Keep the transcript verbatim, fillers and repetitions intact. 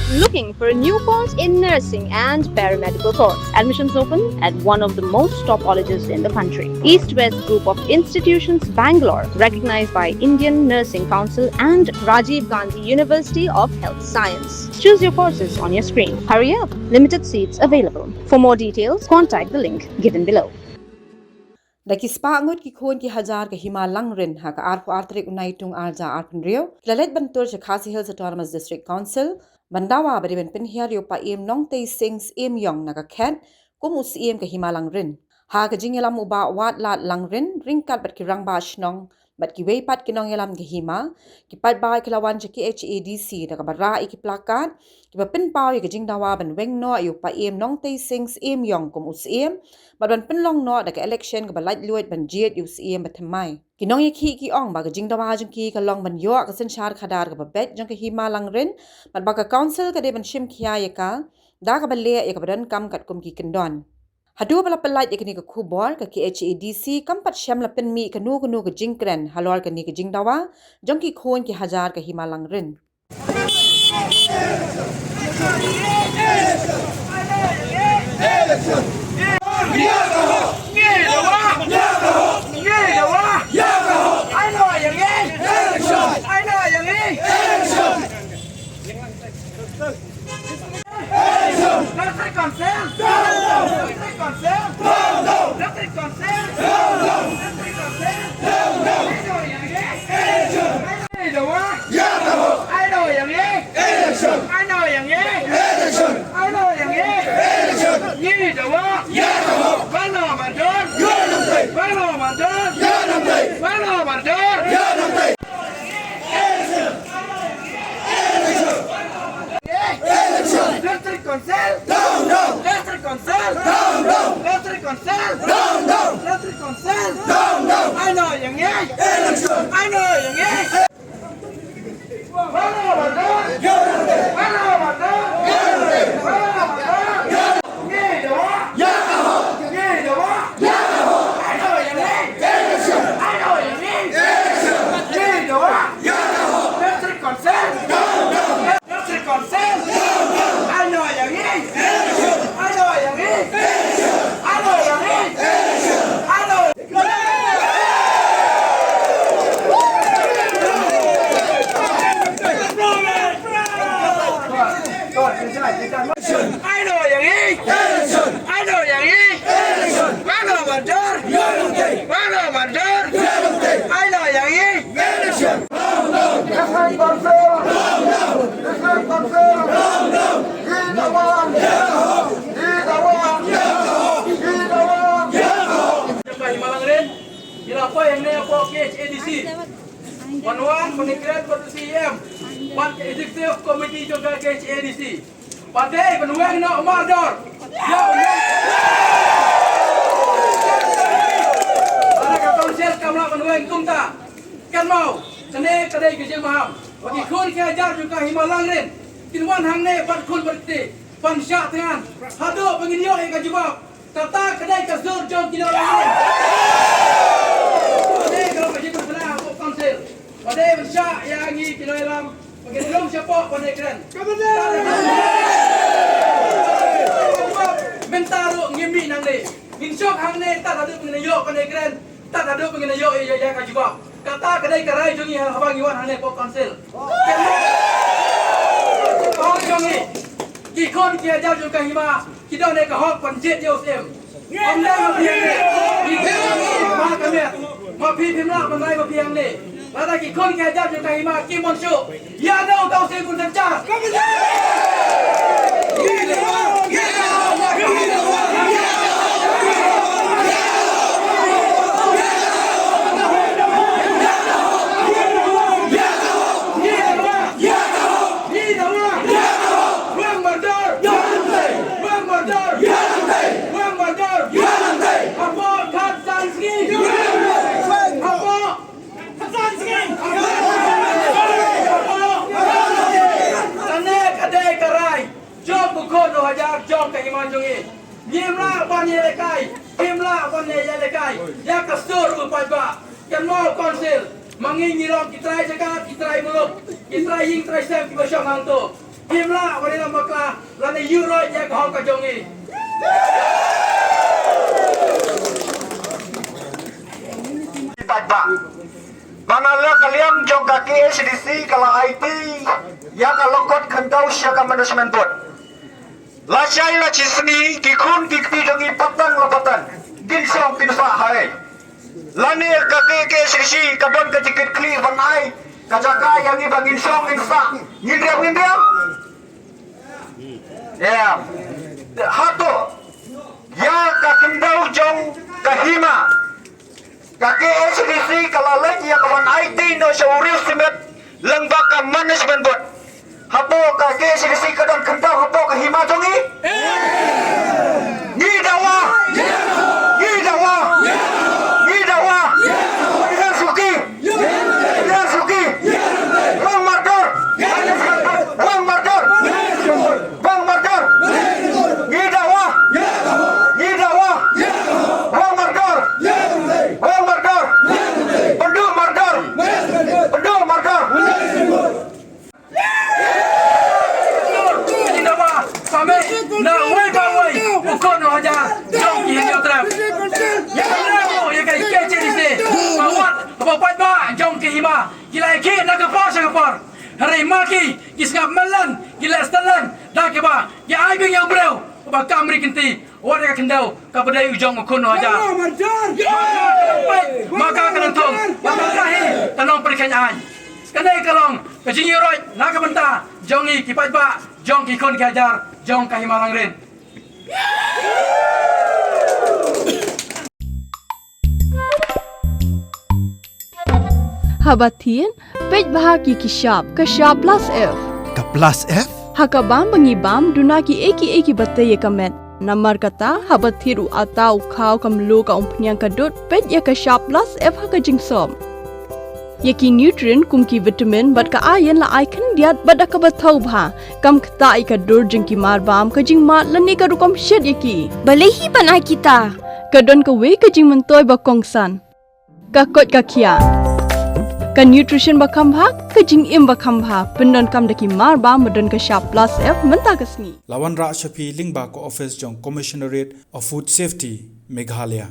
Looking for a new course in nursing and paramedical course? Admissions open at one of the most top colleges in the country. East West Group of Institutions, Bangalore, recognized by Indian Nursing Council and Rajiv Gandhi University of Health Science. Choose your courses on your screen. Hurry up, limited seats available. For more details, contact the link given below. Da ki spah ngut ki khun ki hajar ka Hima Langrin ha ka arphew ar tarik u Naitung arhajar arphew hynriew, ki la leit ban tur sha Khasi Hills Autonomous District Council ban dawa ba dei ban pynhiar ïa u Paiem Nongtei Singh Syiem Ïong na ka khet kum u Syiem ka Hima Langrin. Ha ka jingïalam u Bah Watlat Langrin ryngkat bad ki rangbah shnong bad kiwei pat ki nongïalam ka Hima, ki paidbah ki la wan sha K H A D C da kaba rah ïa ki plakat kiba pynpaw ïa ka jingdawa ban weng noh ïa u Paiem Nongtei Singh Syiem Ïong kum u Syiem bad ban pynlong noh da ka election kaba laitluid ban jied ïa u Syiem bathymmai. Ki nongïakhih ki ong ba ka jingdawa jong ki ka long ban ïoh ka synshar khadar kaba beit jong ka Hima Langrin bad ba ka council ka dei ban shim khia ïa ka da kaba leh ïa kaba donkam katkum ki kyndon. Haduh ba la pyllait ïa kane ka khubor, ka K H A D C kam pat shem la pynmih kano kano ka jingkren halor kane ka jingdawa jong ki khun ki hajar ka Hima Langrin. Electric Council! Electric Council! Electric Council! Electric Council! Ngi dawa! Ai daw ïa ngi! Ai daw ïa ngi! Ngi dawa! Ban noh mardor! Ban noh mardor! Ban noh mardor! Election! District Council! Down, down! District Council! Down, down! District Council! Down, down! District Council! Down, down! Ai noh ïa ngi! Election! Ai noh ïa ngi! Ban noh mardor! Ban noh mardor! Ban noh mardor! Ngi dawa! Ngi dawa! Ai noh ïa ngi! Election! Ai noh ïa ngi! Election! Ngi dawa! District Council! District Council! Ai noh ïa ngi! Ai noh ïa ngi! Ai noh ïa ngi! Ai noh! Ai noh ïa ngi! Ai noh ïa ngi! Ban noh mardor! Ban noh mardor! Ai noh ïa ngi! Election! Election! Election! Ngi dawa! Ngi dawa! Ngi dawa! Jong ka Hima Langrin, ngi la poi hangne hapoh K H A D C. Ban wan, ban ïakren bad u C E M, bad ka Executive Committee jong ka K H A D C. Ba dei ban weng noh mardor. Ïa u nong. Lada ka council kam lah ban weng kumta. Kynmaw, kane ka dei ka jingmaham. Ba ki khun ki hajar jong ka Hima Langrin kin wan hangne bad khun bad kti ban shah thngan haduh ba ngin ïoh ïa ka jubab. Kata ka dei ka sur jong ki nongïalam. Kane ka long ka jingpynbna hapoh council. Ba dei ban shah ïa ngi ki nongïalam ba ngin ïalum shapoh ban ïakren. Mynta ruh ngim mih nangne. Ngin shong hangne tad haduh ba ngin ïoh ban ïakren. Tad haduh ba ngin ïoh ïa, ïa ka jubab. Kata ka dei ka rai jong ngi haba ngi wan hangne hapoh council. Ka hok jong ngi, ki khun ki hajar jong ka Hima ki don ïa ka hok ban jied ïa u Syiem. Ym dei ma phi hangne. Ngi, ngi, ma ka met. Ma phi phim lah ban rai ma phi hangne. Lada ki khun ki hajar jong ka Hima kim mon shuh, ïa no uta u Syiem un synshar? Weng mardor! Weng mardor! Weng mardor! Hapoh khatsan sngi! Hapoh kane ka dei ka rai jong u khun u hajar jong ka Hima jong ngi. Ngim lah ban ïalehkai, ngim lah ban ïalehkai ïa ka sur u paidbah. Kynmaw council, ma ngi ngi long ki trai jaka, ki trai muluk, ki trai ïing trai sem kiba shong hangto. Kim lah, wari la makla, lane yu roi ïa ka hok ka jong i. Paidbah. Ba na la ka liang jong ka K H A D C ka la aiti ïa ka lyngkot khyndew sha ka management board. Lashai la shisngi ki khun ki kti jong i pateng la pateng kin shong kin sah ha ei. Lane ka K H A D C ka don ka jingkitkhlieh ban ai ka jaka ïa ngi ba ngin shong ngin sah, ngin riam ngin riam. Ïa. Hato ïa ka khyndew jong ka hima, ka K H A D C ka la leit ïa ka ban aiti noh sha u riewsimet lyngba ka management board. Hapoh ka K H A D C ka don khyndew hapoh ka hima jong i? Ngi dawa! Ngi dawa! Ngi dawa! Ngi dawa! Ngi dawa! Wang mardor! Wang mardor! Wang mardor! Ngi dawa! Ngi dawa! Wang mardor! Wang mardor! Pynduh mardor! Pynduh mardor! Ngi dawa! Pame na wei pa wei u khun u hajar jong ki Hynñiewtrep. Ïa ka K H A D C ba wat ba paidbah jong ki hima ki la ïakhih na ka por sha ka por. Hynrei ma ki ki sngap myllen ki leh steleng da kiba ki ai biang ïa u briew uba kam ri kynti. Wat ïa ka khyndew kaba dei u jong u khun u hajar. Ma ka ka nongthung, ma ka hi ka nongpyrkhat aiñ. Kane ka long ka jingïaroit na ka bynta jong ngi ki paidbah jong ki khun ki hajar jong ka hima Langrin. Haba thied, peit bha ki ki shap, ka shap plus F. Ka plus F? Ha ka bam ba ngi bam, duna ki ei ki ei kiba tei ïa ka met. Namar kata, haba thied u atta, u khaw, ka mluh, ka umphniang, ka dud, peit ïa ka shap plus F ha ka jingsop. Ïa ki nutrient kum ki vitamin bad ka iron la ai khyndiat bad da kaba thaw bha. Kam ktah ïa ka dur jong ki mar bam, ka jingmad lane ka rukom shet ïa ki. Balei hi ban ai kita? Ka don kawei ka jingmyntoi ba kongsan. Ka koit ka khiah. Ka nutrition ba kham bha, ka jingim ba kham bha, pyndonkam da ki mar bam ba don ka shap plus F mynta ka sngi. La wanrah sha phi lyngba ka office jong Commissionerate of Food Safety, Meghalaya.